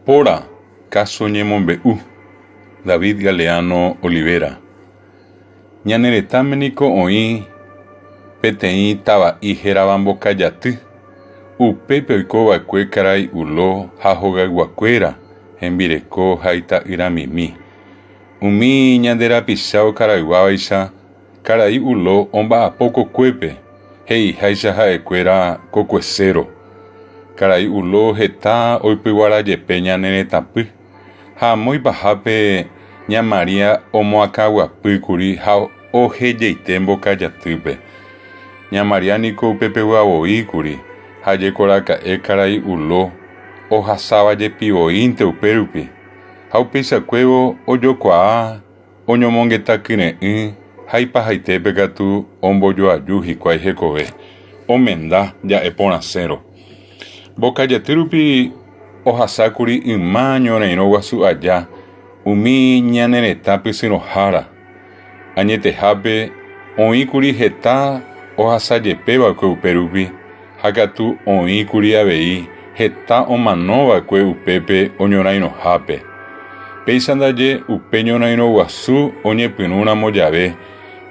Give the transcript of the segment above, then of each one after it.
Póra káso ñemombe'u, David Galeano Olivera. Ñane retãme niko oĩ peteĩ tava'i hérava Mbokajaty. Upépe oikova'ekue karai Ulo ha hogayguakuéra, hembireko ha ita'yramimi. Umi ñande rapicha okarayguávaicha karai Ulo omba'apo kokuépe, he'iháicha ha'ekuéra kokueséro. Karai Ulo heta oipyguarajepe ñane retãpy, ha amo ipahápe ña María omoakãguapýkuri ha ohejaite mbokajatýpe. Ña María niko upepeguavoíkuri ha jekoraka'e karai Ulo ohasavajepivoínte upérupi, ha upeichakuévo ojokuaa oñomongeta kyre'ỹ ha ipahaitépe katu ombojoaju hikuái hekove, omenda ja'e porãsérõ. Mbokajaty rupi ohasákuri yma ñorairõ guasu aja umi ñane retã pysyrõhára. Añetehápe oĩkuri heta ohasajepeva'ekue upérupi ha katu oĩkuri avei heta omanova'ekue upépe oñorairõhápe. Péicha ndaje upe ñorairõ guasu oñepyrũramo jave,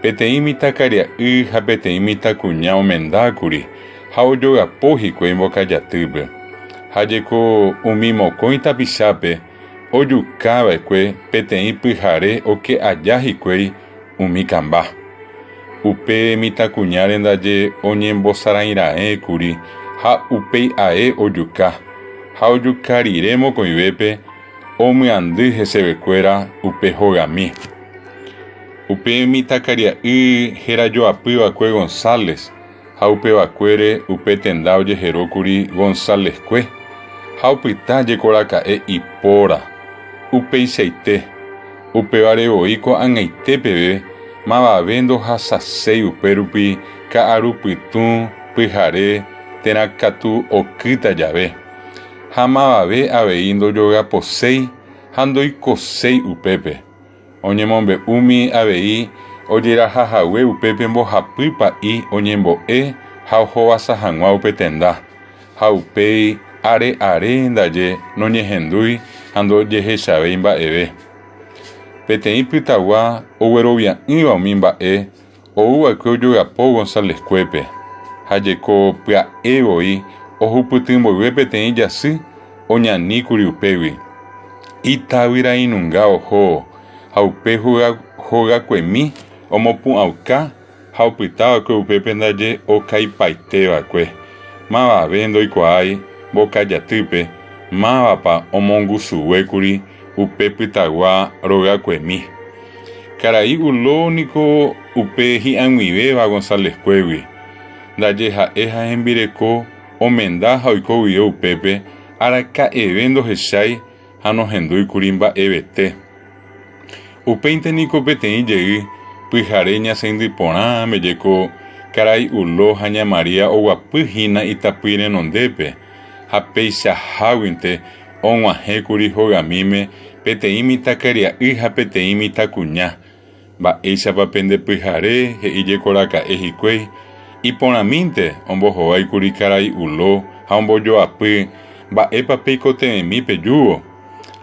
peteĩ mitãkaria'y ha peteĩ mitãkuña omendákuri ha ojogapo hikuái mbokajatýpe. Ha jeko umi mokõi tapichápe ojukava'ekue peteĩ pyhare oke aja hikuái umi kamba. Upe mitãkuñáre ndaje oñembosarairaẽkuri ha upéi ae ojuka, ha ojuka rire mokõivépe omyandy hesevekuéra upe hogami. Upe mitãkaria'y herajoapyva'ekue González ha upevakuére upe tenda ojeherókuri González-kue ha opyta jekoraka'e ipóra. Upeichaite, upévare voi ko'ag̃aite peve mavave ndohasaséi upérupi ka'arupytũ, pyhare térã katu okýta jave. Ha mavave avei ndojogaposéi ha ndoikoséi upépe. Oñemombe'úmi avei ojerahahague upépe mbohapy pa'i oñembo'e ha ohovasa hag̃ua upe tenda, ha upéi are are ndaje noñehendúi ha ndojehechavéi mba'eve. Peteĩ pytagua oguerovia'ỹva umi mba'e ouva'ekue ojogapo González-kuépe, ha jeko pya'e voi ohupyty mboyve peteĩ jasy oñaníkuri upégui. Itavyrainunga oho ha upe hogakuemi omopu'ãuka ha opytava'ekue upépe ndaje okaipaiteva'ekue. Mavave ndoikuaái mbokajatýpe mávapa omongusuguékuri upe pytagua rogakuemi. Karai Ulo niko upe hi'ag̃uivéva González-kuégui. Ndaje ha'e ha hembireko omenda ha oiko guive upépe araka'eve ndohechái ha nohendúikuri mba'evete. Upéinte niko peteĩ jey pyhare ñasẽindy porãme jeko karai Ulo ha ña María oguapy hína itapỹi renondépe ha peichaháguinte og̃uahẽkuri hogamíme peteĩ mitãkaria'y ha peteĩ mitãkuña. Mba'éichapa pende pyhare, he'i jekoraka'e hikuái, iporãmínte ombohováikuri karai Ulo ha ombojoapy mba'épa peikotevẽmi pejúvo.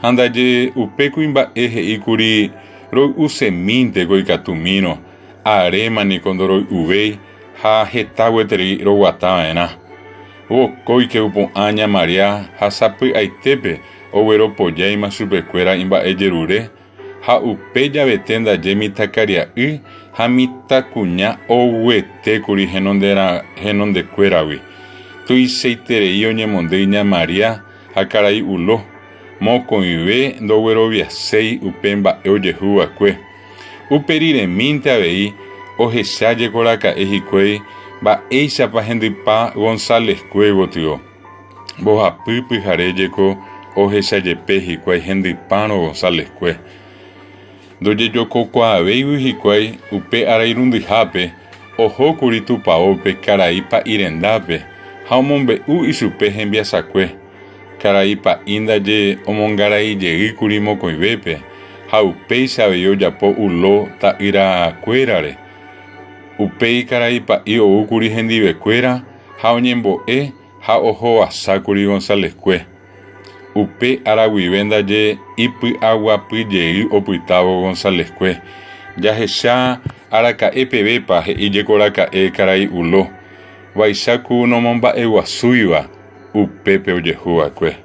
Ha ndaje upe kuimba'e he'íkuri roy'usemínte ko ikatumírõ, aréma niko ndoroy'uvéi ha heta gueteri roguatava'erã. Vokóike opu'ã ña María ha sapy'aitépe ogueropojáima chupekuéra imba'ejerure ha upe javete ndaje mitãkaria'y ha mitãkuña oguetékuri henondekuéragui. Tuichaiterei oñemondýi ña María ha karai Ulo, mokõive ndogueroviaséi upe mba'e ojehuva'ekue. Upe riremínte avei ohecha jekoraka'e hikuái mba'éichapa hendypa González-kue gotyo. Mbohapy pyhare jeko ohechajepe hikuái hendypárõ González-kue. Ndojejokokuaavéigui hikuái upe arairundyhápe ohókuri tupãópe karai pa'i rendápe ha omombe'u ichupe hembiasakue. Karai pa'i ndaje omongaraijeýkuri mokõivépe ha upéicha avei ojapo Ulo ta'yrakuérare. Upéi karai pa'i oúkuri hendivekuéra ha oñembo'e ha ohovasákuri González-kue. Upe ára guive ndaje ipy'aguapyjey opytávo González-kue. Jahecha araka'e pevépa he'íjekoraka'e karai Ulo, vaicháku nomomba'eguasúiva upépe ojehuva'ekue.